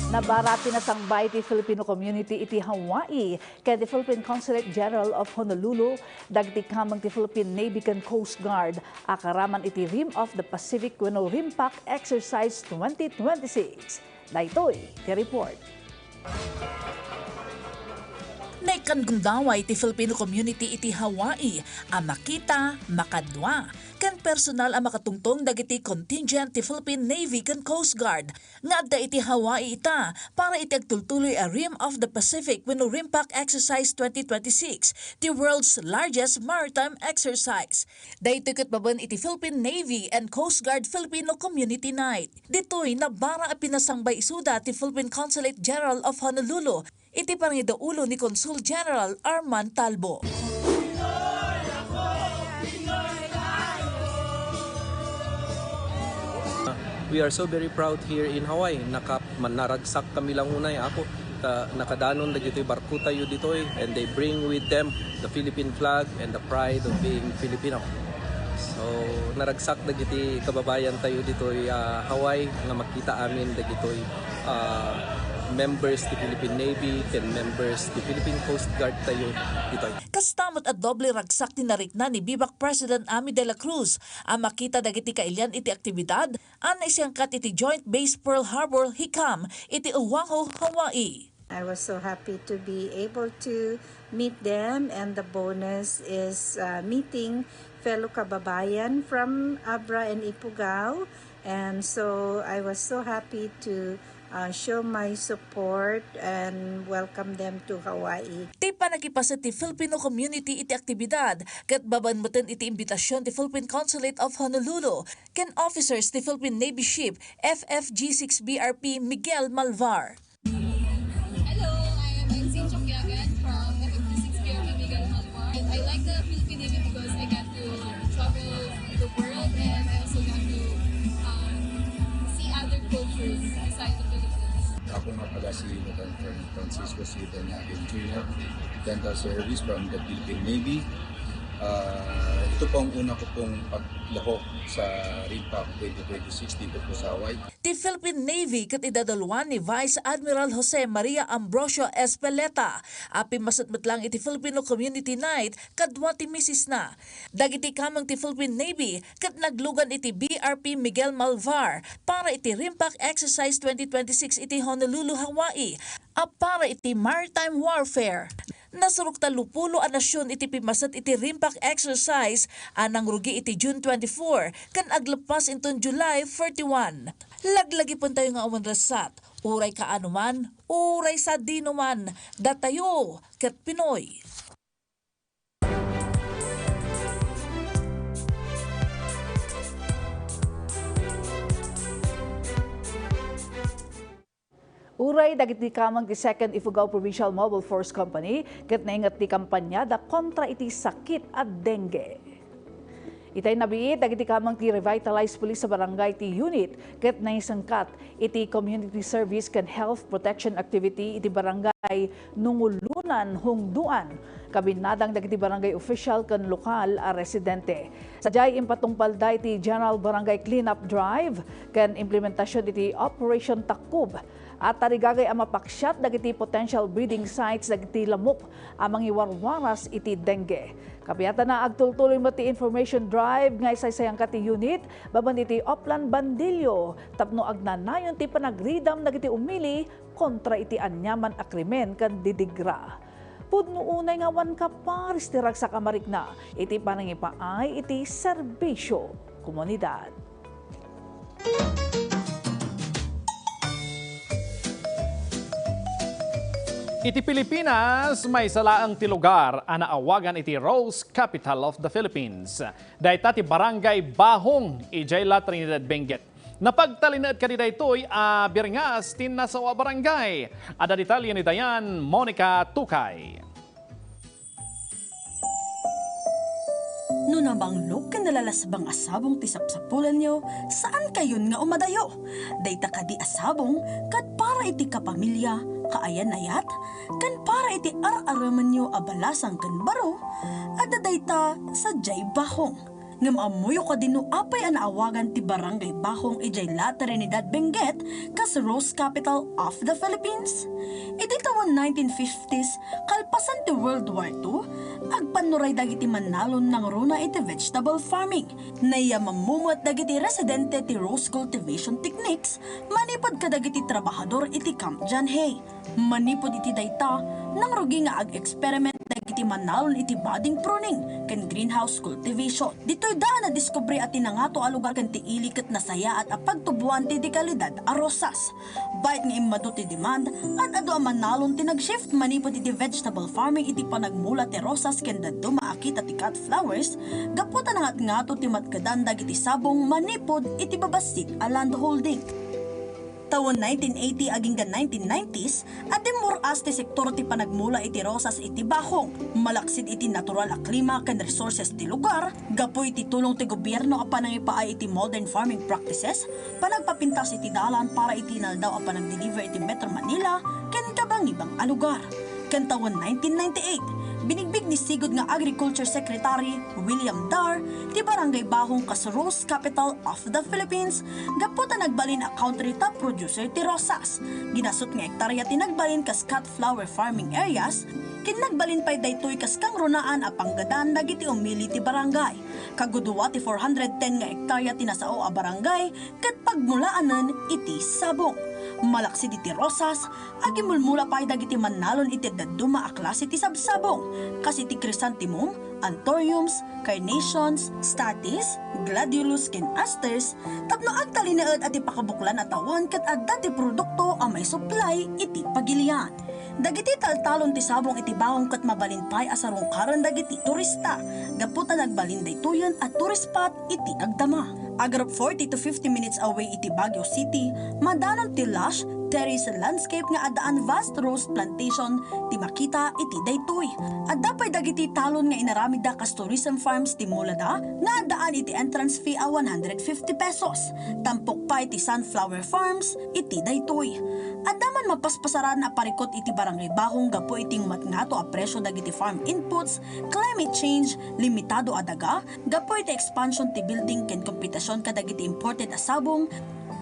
Nabara a pinasangbay ti Filipino community iti Hawaii ken ti Philippine Consulate General of Honolulu dagiti kameng ti Philippine Navy ken Coast Guard a karaman iti Rim of the Pacific wenno RIMPAC Exercise twenty twenty-six. Daytoy ti report. Naikkan gundaway ti Filipino community iti Hawaii a makita, makadua, ken personal a makatungtong dagiti contingent ti Philippine Navy ken Coast Guard nga adda iti Hawaii ita para iti agtultuloy a Rim of the Pacific wenno RIMPAC Exercise twenty twenty-six, the world's largest maritime exercise. Daytoy ket babaen iti Philippine Navy and Coast Guard Filipino Community Night. Ditoy, nabara a pinasangbay isuda ti Philippine Consulate General of Honolulu iti pangidaulo ni Consul General Arman Talbo. We are so very proud here in Hawaii. Nakap, naragsak kami lang unay ako. Ta, nakadanon dagitoy barko tayo ditoy, and they bring with them the Philippine flag and the pride of being Filipino. So, naragsak dagiti kababayan tayo ditoy, ah, Hawaii nga makita amin dagitoy, ah, members ti Philippine Navy ken members ti Philippine Coast Guard tayo ditoy. Kasta met a doble ragsak ti narikna ni BIBAC President Ami de la Cruz a makita dagiti kailian iti aktibidad a naisangkat iti Joint Base Pearl Harbor, HICAM, iti Oahu, Hawaii. I was so happy to be able to meet them, and the bonus is, uh, meeting fellow kababayan from Abra and Ifugao. And so I was so happy to, uh, show my support and welcome them to Hawaii. Ti pannakipaset ti Filipino community iti aktibidad ket babaen metten iti imbitasion ti Philippine Consulate of Honolulu ken officers ti Philippine Navy Ship F F G six B R P Miguel Malvar. Hello, I am Ensign Chokyagan from F F G six B R P Miguel Malvar. I like the Philippine Navy because I got to travel the world and I also got to, um, see other cultures beside the Philippines. Ako nga pala si Lieutenant Colonel Francisco C. Daniagan Junior, Dental Service from the Philippine Navy. Ah, ito po ang una ko pong paglahok sa RIMPAC twenty twenty-six dito po sa Hawaii. Ti Philippine Navy ket idadaluan ni Vice Admiral Jose Maria Ambrosio Espeleta a pimmaset met lang iti Filipino Community Night kadua ti misisna. Dagiti kameng ti Philippine Navy ket naglugan iti B R P Miguel Malvar para iti RIMPAC Exercise twenty twenty-six iti Honolulu, Hawaii a para iti maritime warfare. Nasurok tallopulo a nasion iti pimmaset iti RIMPAC exercise a nangrugi iti June twenty-four ken agleppas inton July thirty-one. Laglagipentayo nga awan resat, uray kaano man, uray sadino man, datayo ket Pinoy. Uray dagiti kameng ti Second Ifugao Provincial Mobile Force Company ket nainget ti kampanyada kontra iti sakit a dengue. Itay nabiit dagiti kameng ti Revitalized Police sa Barangay ti unit ket naisangkat iti community service ken health protection activity iti Barangay Nungulunan, Hungduan. Kabinnadang dagiti barangay official ken lokal a residente. Sadiay impatungpalda iti General Barangay Cleanup Drive ken implementasion iti Operation Takub a tarigagay a mapaksiat dagiti potential breeding sites dagiti lamok a mangiwarwaras iti dengue. Kapiatana, agtultuloy met ti information drive nga isaysayangkat ti unit babaen iti Oplan Bandillo tapno agnanayon ti panagridam dagiti umili kontra iti aniaman a krimen ken didigra. Pudno unay nga awan kaparis ti ragsak a marikna iti panangipaay iti serbisio komunidad. Iti Pilipinas, maysa laeng ti lugar a naawagan iti Rose Capital of the Philippines. Dayta ti Barangay Bahong, idiay La Trinidad, Benguet. Napagtalinaed kadi daytoy a biringas ti nasao a barangay. Adda detalye ni Dayan Monica Tukay. No nabanglog ken nalalasbang a sabong ti sapsapulanyo, saankayon nga umadayo. Dayta kadi a sabong ket para iti kapamilya, kaayan-ayat, ken para iti ar-aremenyo a balasang ken baro, adda dayta sadiay Bahong. Ngem ammoyo kadi no apay a naawagan ti Barangay Bahong idiay La Trinidad, Benguet, kas Rose Capital of the Philippines? Iti tawen nineteen fifties, kalpasan ti World War two, agpannuray dagiti mannalon nangruna iti vegetable farming. Nayamanmo met dagiti residente ti rose cultivation techniques manipud kadagiti trabahador iti Camp John Hay. Manipud iti dayta, nangrugi nga ag-experiment dagiti mannalon iti budding pruning ken greenhouse cultivation. Ditoy daan nadiskubre a ti nangato a lugar ken ti ili ket nasayaat a pagtuboan ti dekalidad a rosas. Bayat nga immadu ti demand, ad-adu a mannalon ti nag-shift manipud iti vegetable farming iti panagmula ti rosas ken dadduma a kita ti cut flowers, gapu ta nangatngato ti matkedan dagiti sabong manipud iti babassit a landholding. Tawen nineteen eighty agingga nineteen nineties, adda immur-as ti sektor ti panagmula iti rosas iti Bahong. Malaksid iti natural a klima ken resources ti lugar, gapu iti tulong ti gobierno a panangipaay iti modern farming practices, panagpapintas iti dalan para iti inaldaw a panagdeliver iti Metro Manila ken kabangibang a lugar. Ken tawen nineteen ninety-eight, binigbig ni sigud nga Agriculture Secretary William Dar ti Barangay Bahong kas Rose Capital of the Philippines gapu ta nagbalin a country top producer ti rosas. Ginasut nga ektarya ti nagbalin kas cut flower farming areas, ken nagbalin pay daytoy kas kangrunaan a panggadan dagiti umili ti barangay. Kagudua ti four hundred ten nga ektarya ti nasao a barangay ket pagmulaanen iti sabong. Malaksid iti rosas, agimulmula pay dagiti mannalon iti dadduma a klase ti sabsabong, kas iti chrysanthemum, anthuriums, carnations, statice, gladiolus ken asters, tapno agtalinaed a ti pakabuklan a tawen ket adda ti produkto a maisuplay iti pagilian. Dagiti taltalon ti sabong iti Bahong ket mabalin pay a sarungkaren dagiti turista, gapu ta nagbalin daytoyen a tourist spot iti agdama. Agrap forty to fifty minutes away iti Baguio City, madanon ti lush, terrace landscape nga addaan vast rose plantation ti makita iti daytoy. Adda pay dagiti talon nga inaramidda kas tourism farms ti mulada nga addaan iti entrance fee a one hundred fifty pesos. Tampok pay ti sunflower farms iti daytoy. Adda man mapaspasaran a parikut iti Barangay Bahong gapu iti matngato a presyo dagiti farm inputs, climate change, limitado a daga, gapu iti expansion ti building ken kompetision kadagiti imported a sabong,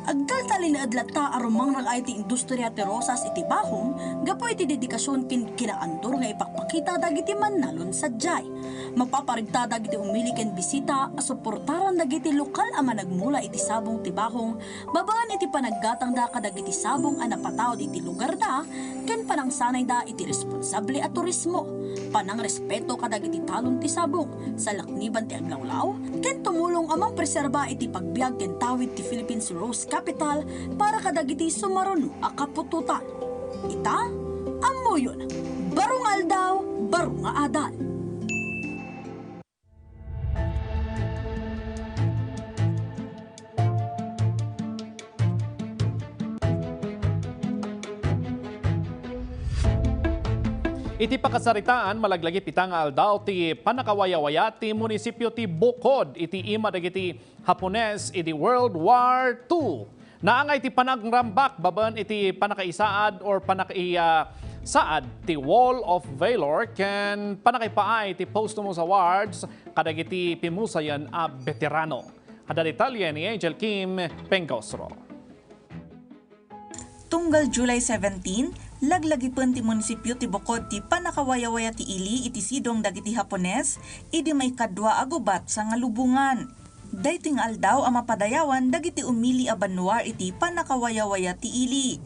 agtaltalinaed latta a rumangrang ay ti industria ti rosas iti Bahong gapu iti dedikasion ken kinaandur nga ipakpakita dagiti mannalon sadiay. Mapaparigta dagiti umili ken bisita a suportaran dagiti lokal a managmula iti sabong ti Bahong babaen iti panaggatangda kadagiti sabong a napataud iti lugarda ken panangsanayda iti responsable a turismo, panangrespeto kadagiti talon ti sabong, salakniban ti aglawlaw, ken tumulong a mangpreserba iti pagbiag ken tawid ti Philippines Rose Capital para kadagiti sumaruno a kaputotan. Ita, ammoyon, baro nga aldaw, baro nga adal. Iti pakasaritaan, malaglagip ita nga aldaw ti pannakawayawaya ti munisipio ti Bukod iti ima dagiti Hapones idi World War two. Naangay ti panangrambak babaen iti pannakaisaad or pannakaisaad ti Wall of Valor ken pannakaipaay ti Posthumous Awards kadagiti pimusayen a beterano. Adda detalye ni Angel Kim Pengosro. Tunggal July seventeen, laglagipen ti munisipio ti Bukod ti pannakawayawaya ti ili iti sidong dagiti Hapones idi maikadua a gubat sa nga lubongan. Daytoy nga aldaw a mapadayawan dagiti umili a banua iti pannakawayawaya ti ili.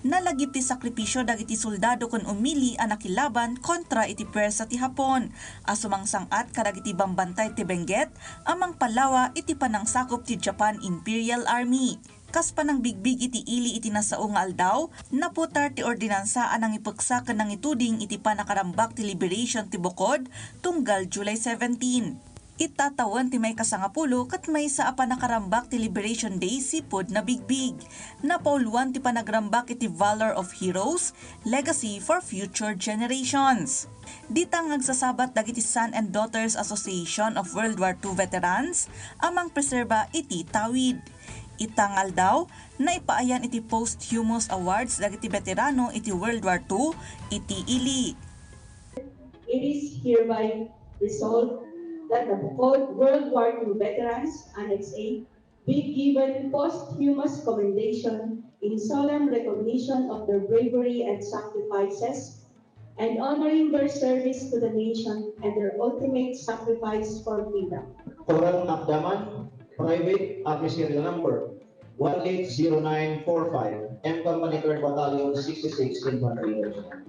Nalagip ti sakripisio dagiti soldado ken umili a nakilaban kontra iti puwersa ti Hapon a sumangsang-at kadagiti bambantay ti Benguet a mangpallawa iti panangsakop ti Japan Imperial Army. Kas panangbigbig iti ili iti nasao nga aldaw, naputar ti ordinansa a nangipeksa ken nangituding iti panakarambak ti liberation ti bukod tunggal July seventeen. Ita tawen ti maikasangapulo ket maysa a panakarambak ti Liberation Day sipud nabigbig. Napauluan ti panagrambak iti Valor of Heroes, Legacy for Future Generations. Dita nga agsasabat dagiti Son and Daughters Association of World War two Veterans a mangpreserba iti tawid. Ita nga aldaw, naipaayan iti posthumous awards dagiti beterano iti World War two iti ili. It is hereby resolved that the Bukod World War two veterans, Annex A, be given posthumous commendation in solemn recognition of their bravery and sacrifices, and honoring their service to the nation and their ultimate sacrifice for freedom. Coral Nakdaman, Private, Army Serial Number one eight zero nine four five, M Company Third Battalion, sixty-six Infantry Regiment.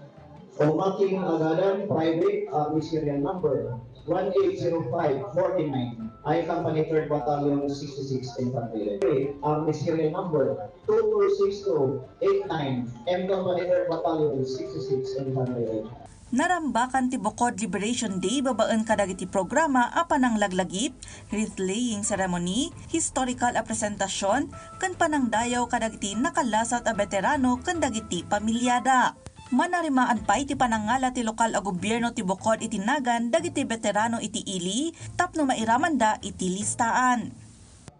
Omaking Agadan, Private, Army Serial Number one eight zero five forty-nine, I Company Third Battalion, sixty-six Infantry Regiment. Army Serial Number two two six two eight nine, M Company Third Battalion, sixty-six Infantry Regiment. Narambakan ti Bukod Liberation Day babaen kadagiti programa a pananglaglagip, wreath-laying ceremony, historical a presentasion, ken panangdayaw kadagiti nakalasat a beterano ken dagiti pamiliada. Manarimaan pay ti panangngala ti lokal a gobierno ti Bukod iti nagan dagiti beterano iti ili tapno mairamanda iti listaan.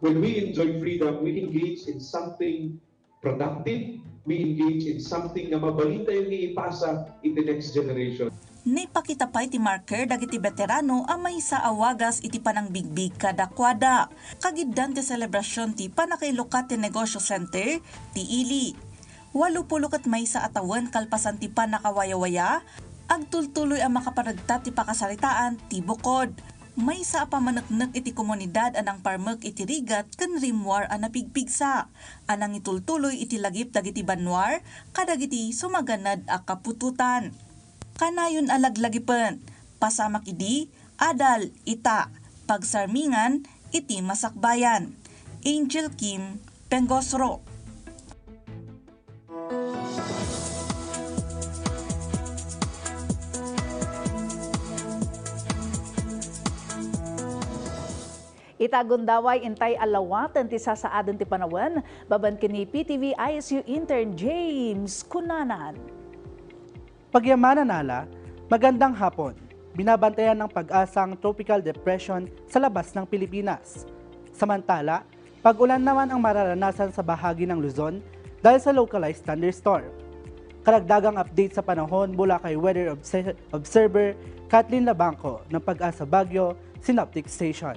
When we enjoy freedom, we engage in something productive, we engage in something nga mabalin tayo nga ipasa in the next generation. Naipakita pay ti marker dagiti beterano a maysa a wagas iti panangbigbig kadakuada. Kagiddan ti selebrasion ti pannakailukat ti Negosyo Center ti ili. Walo pulo ket maysa a tawen kalpasan ti pannakawayawaya, agtultuloy a makaparegta ti pakasaritaan ti Bukod. Maysa a pamaneknek iti komunidad a nangparmek iti rigat ken rimmuar a napigpigsa a nangitultuloy iti lagip dagiti bannuar kadagiti sumaganad a kaputotan. Kanayon a laglagipen, pasamak idi, adal, ita, pagsarmingan iti masakbayan. Angel Kim, Pengosro. Ita gundaway intay a lawaten ti sasaaden ti panawen, babaen ken ni P T V I S U intern James Cunanan. Pagyamanan nala, magandang hapon. Binabantayan ng PAGASA ang tropical depression sa labas ng Pilipinas. Samantala, pag-ulan naman ang mararanasan sa bahagi ng Luzon dahil sa localized thunderstorm. Karagdagang update sa panahon mula kay weather obse-, observer Kathleen Labangco ng PAGASA Baguio Synoptic Station.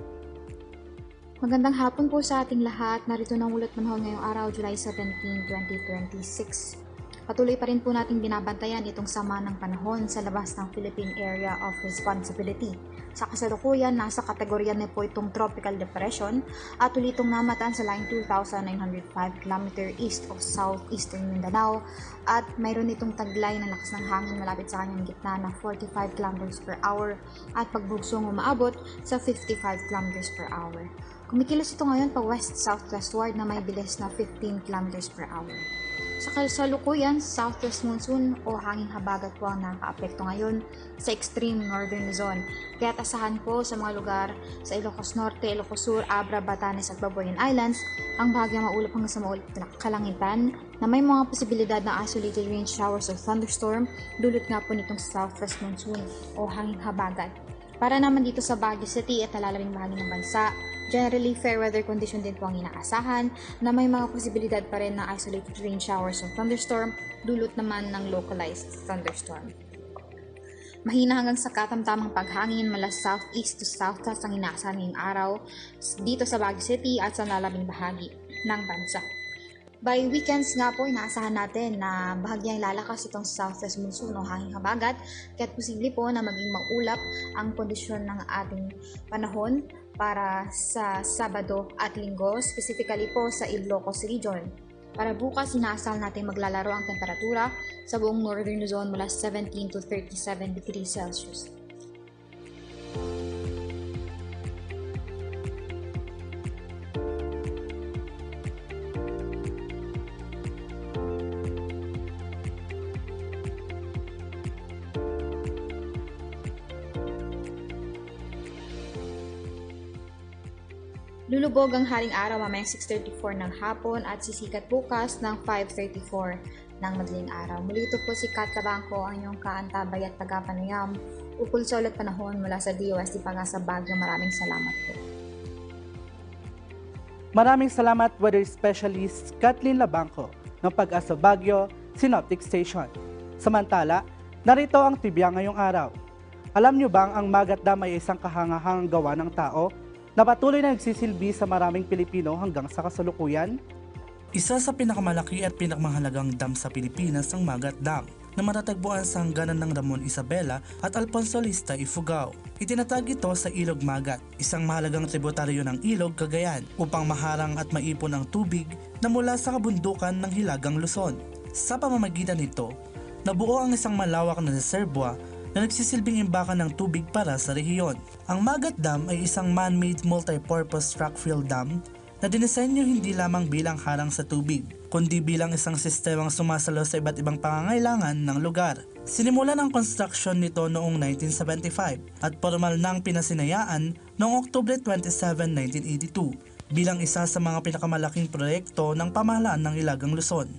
Magandang hapon po sa ating lahat. Narito na ang ulat panahon ngayong araw, July seventeen, twenty twenty-six. Patuloy pa rin po nating binabantayan itong sama ng panahon sa labas ng Philippine Area of Responsibility. Sa kasalukuyan, nasa kategorya na po itong tropical depression at huli itong namataan sa laing two thousand nine hundred five kilometer east of southeastern Mindanao at mayroon itong taglay na lakas ng hangin malapit sa kanyang gitna na forty-five kilometers per hour at pagbugsong umaabot sa fifty-five kilometers per hour. Kumikilos ito ngayon pa west-southwestward na may bilis na fifteen kilometers per hour. Sa kasalukuyan, southwest monsoon o hanging habagat po ang nakakaapekto ngayon sa extreme northern Luzon. Kaya't asahan po sa mga lugar sa Ilocos Norte, Ilocos Sur, Abra, Batanes at Babuyan Islands ang bahagyang maulap hanggang sa maulap na kalangitan na may mga posibilidad ng isolated rain showers or thunderstorm, dulot nga po nitong southwest monsoon o hanging habagat. Para naman dito sa Baguio City at nalalabing bahagi ng bansa, generally fair weather condition din po ang inaasahan na may mga posibilidad pa rin ng isolated rain showers o thunderstorm, dulot naman ng localized thunderstorm. Mahina hanggang sa katamtamang paghangin mula southeast to southwest ang inaasahan ngayong araw s-, dito sa Baguio City at sa nalalabing bahagi ng bansa. By weekends nga po, inaasahan natin na bahagyang lalakas itong southwest monsoon o hanging habagat, kaya't posible po na maging maulap ang kondisyon ng ating panahon para sa Sabado at Linggo, specifically po sa Ilocos Region. Para bukas, inaasal natin maglalaro ang temperatura sa buong Northern Luzon mula seventeen to thirty-seven degrees Celsius. Lulubog ang Haring Araw mamayang six thirty-four ng hapon at sisikat bukas ng five thirty-four ng madaling araw. Muli, ito po si Kat Labangco, ang inyong kaantabay at tagapanayam ukol sa ulat panahon mula sa D O S T Pagasa Baguio. Maraming salamat po. Maraming salamat, weather specialist Kathleen Labangco ng Pagasa Baguio Synoptic Station. Samantala, narito ang trivia ngayong araw. Alam niyo bang ang Magat Dam ay isang kahangahangang gawa ng tao na patuloy na nagsisilbi sa maraming Pilipino hanggang sa kasalukuyan? Isa sa pinakamalaki at pinakamahalagang dam sa Pilipinas ang Magat Dam, na matatagpuan sa hangganan ng Ramon Isabela at Alfonso Lista, Ifugao. Itinatag ito sa Ilog Magat, isang mahalagang tributaryo ng Ilog Cagayan, upang maharang at maipon ang tubig na mula sa kabundukan ng Hilagang Luzon. Sa pamamagitan nito, nabuo ang isang malawak na reservoir na nagsisilbing imbakan ng tubig para sa rehiyon. Ang Magat Dam ay isang man-made multi-purpose rock-filled dam na dinisenyo hindi lamang bilang harang sa tubig, kundi bilang isang sistemang sumasalo sa iba't ibang pangangailangan ng lugar. Sinimulan ang konstruksyon nito noong nineteen seventy-five at pormal nang pinasinayaan noong Oktubre twenty-seven, nineteen eighty-two, bilang isa sa mga pinakamalaking proyekto ng pamahalaan ng Hilagang Luzon.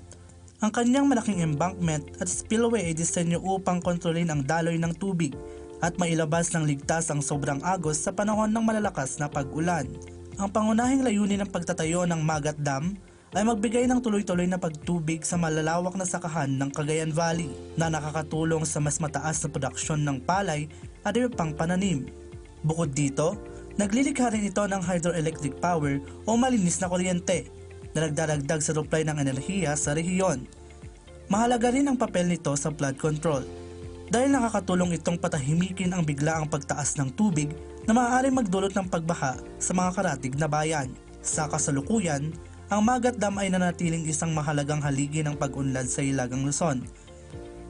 Ang kanyang malaking embankment at spillway ay disenyo upang kontrolin ang daloy ng tubig at mailabas ng ligtas ang sobrang agos sa panahon ng malalakas na pag-ulan. Ang pangunahing layunin ng pagtatayo ng Magat Dam ay magbigay ng tuloy-tuloy na pagtubig sa malalawak na sakahan ng Cagayan Valley na nakakatulong sa mas mataas na produksyon ng palay at iba pang pananim. Bukod dito, naglilikha rin ito ng hydroelectric power o malinis na kuryente na nagdaragdag sa supply ng enerhiya sa rehiyon. Mahalaga rin ang papel nito sa flood control dahil nakakatulong itong patahimikin ang biglaang pagtaas ng tubig na maaaring magdulot ng pagbaha sa mga karatig na bayan. Sa kasalukuyan, ang Magat Dam ay nanatiling isang mahalagang haligi ng pag-unlad sa Hilagang Luzon.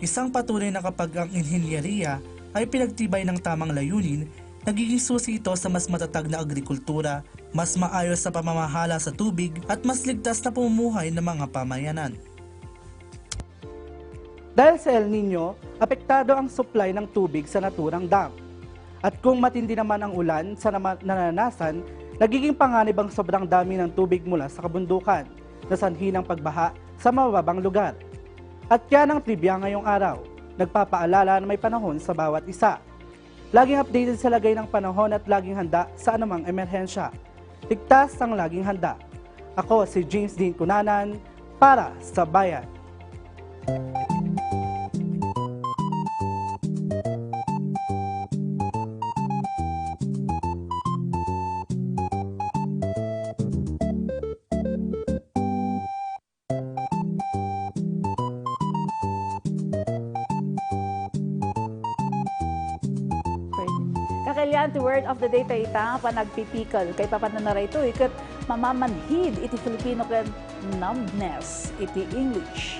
Isang patunay na kapag ang inhenyeriya ay pinagtibay ng tamang layunin, nagiging susi ito sa mas matatag na agrikultura, mas maayos na pamamahala sa tubig, at mas ligtas na pamumuhay ng mga pamayanan. Dahil sa El Niño, apektado ang supply ng tubig sa naturang dam. At kung matindi naman ang ulan sa nama-, nananasan, nagiging panganib ang sobrang dami ng tubig mula sa kabundukan na sanhi ng pagbaha sa mababang lugar. At yan ang trivia ngayong araw. Nagpapaalala na may panahon sa bawat isa. Laging updated sa lagay ng panahon at laging handa sa anumang emerhensya. Ligtas ang laging handa. Ako si James Dean Cunanan para sa Bayan. Kakailian ti word of the day tayo ita, panagpipikal. Kay papananara ito, ikat mamamanhid iti Filipino ken numbness iti English.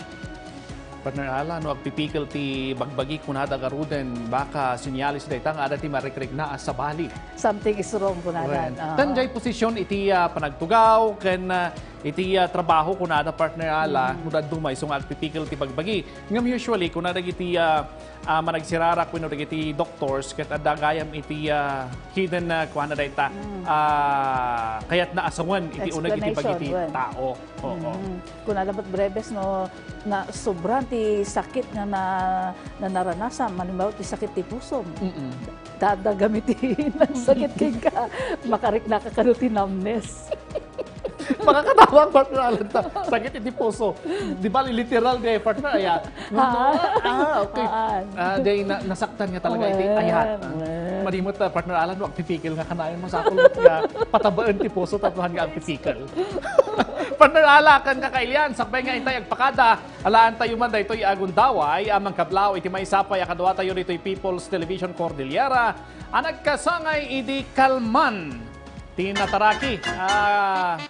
Partner Ala, no agpipikal ti bagbagi, kunada garuden, baka sinyalis dayta nga adda ti marikrikna a sabali. Something is wrong, kunada. Well, ah, tan jay posisyon iti, ah, panagtugaw ken, ah, iti, ah, trabaho, kunada, Partner Ala, mm, no dadduma isu nga agpipikal ti bagbagi. Ngem usually, kuna dagiti, ah, ah, managsirara wenno dagiti doctors, ket adda gayam iti, ah, hidden, ah, kuana dayta, mm, ah, kayatna a sawen iti uneg iti explanation, bagiti well, tao. Oo. Mm. Kunada met Brebes, no, na sobra ti sakit nga na, na naranasam, halimbawa ti sakit ti pusom. Mm-mm. Dadagam iti nagsakit kenka, makariknaka kano ti numbness. Makakatawa ang Partner Ala ta. Sakit iti puso. Di ba, literal di, Partner, aya? Ah. Ah, okay. Ah. Ah, di na, nasaktan nga talaga iti, well, ayat, ah, well. Madi met, ah, Partner Ala, no agpipikal nga kanayon, masapul nga patabaen ti puso tapno saan nga agpipikal. Partner Ala, ken kakailian, sakbay nga intay agpakada, alaantayo man daytoy a gundaway a mangkablaaw iti maysa pay a kaduatayo ditoy People's Television Cordillera a nagkasangay idi kalman ti nataraki. Ah,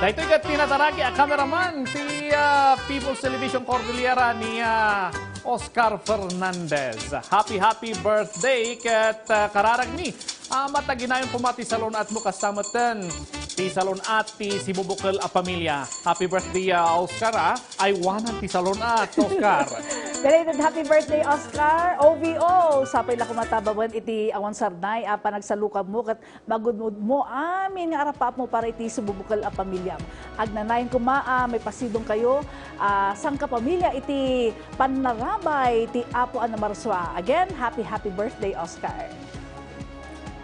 Daytoy ket ti nataragi a cameraman ti, ah, People's Television Cordillera ni, ah, Oscar Fernandez. Happy, happy birthday ket, ah, kararagmi. Ah, mataginayon koma ti salun-atmo kasta metten ti salun-at ti sibubukel a pamilya. Happy birthday, ah, Oscar, ah. Ay, wanan ti salun-at, Oscar. Belated happy birthday, Oscar. O V O, sapay la koma ta babaen iti awan sarnay a panagsalukabmo ket magudmod mo amin nga arap-arapmo para iti sibubukel a pamilyam. Agnanayon koma a maipasidongkayo a sangkapamilya iti pannarabay ti Apo a Namarsua. Again, happy, happy birthday, Oscar.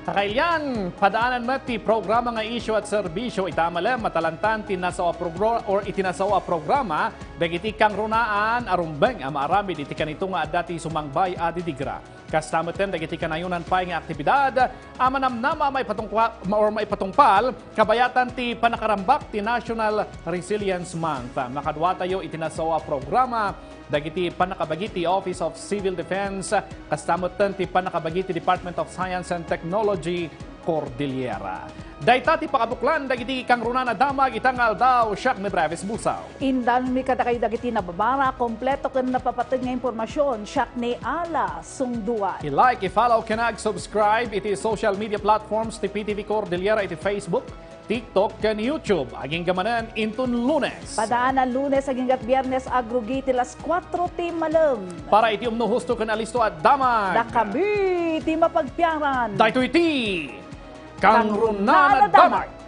Kakailian, padaanan met ti programa nga isyu at serbisyo ita malem matalantan ti nasao a progr-, or iti nasao a programa dagiti kangrunaan a rumbeng a maaramid iti kanito nga adda ti sumangbay a didigra. Kasta metten dagiti kanayonan pay nga aktibidad a manamnama a maipatungpa-, or maipatungpal kabayatan ti panakarambak ti National Resilience Month. Makaduatayo iti nasao a programa dagiti pannakabagi ti Office of Civil Defense, kasta metten ti pannakabagi ti Department of Science and Technology, Cordillera. Dayta ti pakabuklan dagiti kangrunaan a damag ita nga aldaw, siak ni Brevis Busaw. Indanmi kadakayo dagiti nababara, kompleto ken napapateg nga impormasion, siak ni Ala Sungduan. I-like, i-follow ken ag-subscribe iti social media platforms ti P T V Cordillera iti Facebook, TikTok, ken YouTube. Agingga manen inton Lunes. Padaan a Lunes, agingga't Biernes, agrugi ti las kuatro ti malem. Para iti umno, husto ken alisto a damag. Dakami ti mapagpiaran. Daytoy ti Kangrunaan a Damag.